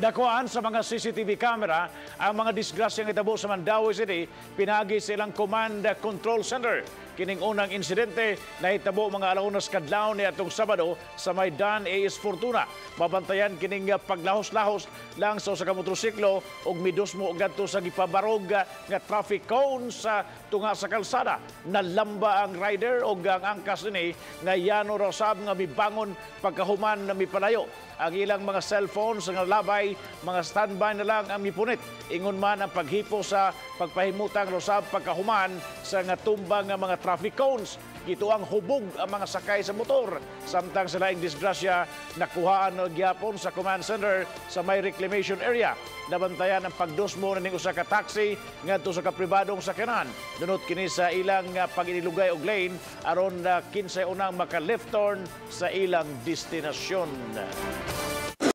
Nakuhaan sa mga CCTV camera ang mga disgrasyang hitabo sa Mandaue City pinaagi sa ilang Command Control Center. Kining unang insidente nahitabo mga 1:00 kadlawon niadtong Sabado sa may Dan A.S. Fortuna. Mabantayan kining paglahos-lahos lang sa usa ka motorsiklo ug midusmo ngadto sa gipabarog nga traffic cone sa tunga sa kalsada. Nalamba ang rider ug ang angkas nini nga yano ra usab nga mibangon pagkahuman na mipalayo. Ang ilang mga cellphones nga labay, mga standby na lang ang mipunit. Ingon man ang paghipo sa pagpahimutang usab pagkahuman sa nga tumba nga mga traffic cones. Gituang hubog ang mga sakay sa motor. Samtang sa laing disgrasya, nakuhaan na gyapon sa command center sa may reclamation area. Nabantayan ang pagdusmo ning usa ka taxi ngadto sa kapribadong sakyanan. Dunot kini sa ilang pag-inilugay og lane aron na kinsay unang maka left turn sa ilang destinasyon.